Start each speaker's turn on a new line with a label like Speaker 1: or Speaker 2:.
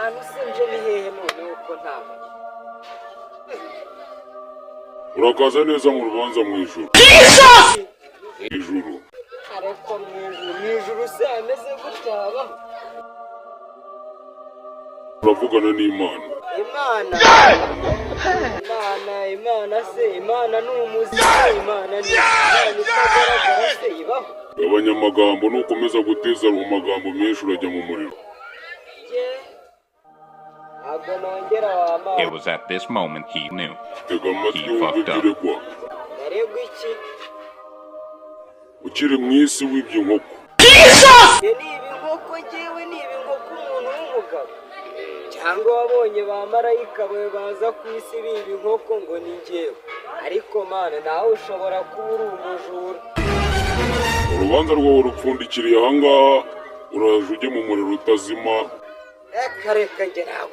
Speaker 1: Ahantu se nje ni hehe noneho ko ntaho?
Speaker 2: Urakaza neza mu rubanza mu ijuru, ijuru.
Speaker 1: Ariko mu ijuru, mu ijuru se hameze gutya habaho?
Speaker 2: Uravugana n'Imana.
Speaker 1: Imana, Imana, Imana se, Imana ni umuziki? Imana ni Imana itagaragara se ibaho?
Speaker 2: Gabanya amagambo. Nukomeza guteza amagambo menshi urajya mu muriro.
Speaker 1: Ye, ntabwo nongera wa.
Speaker 3: It was at this moment he knew.
Speaker 2: Tega amatwi
Speaker 3: He
Speaker 2: wumve
Speaker 3: fucked up.
Speaker 2: ibyo uregwa.
Speaker 1: Ndaregwa iki?
Speaker 2: Ukiri mu isi wibye inkoko.
Speaker 1: Njye niba inkoko? Njyewe niba inkoko, umuntu w'umugabo? Cyangwa wabonye ba marayika bawe baza ku isi biba inkoko ngo ni njyewe? Ariko Mana, nawe ushobora kuba uri umujura.
Speaker 2: Urubanza rwawe rupfundikiriye ahangaha. Uraje ujye mu muriro utazima.
Speaker 1: Reka, reka, njye ntabwo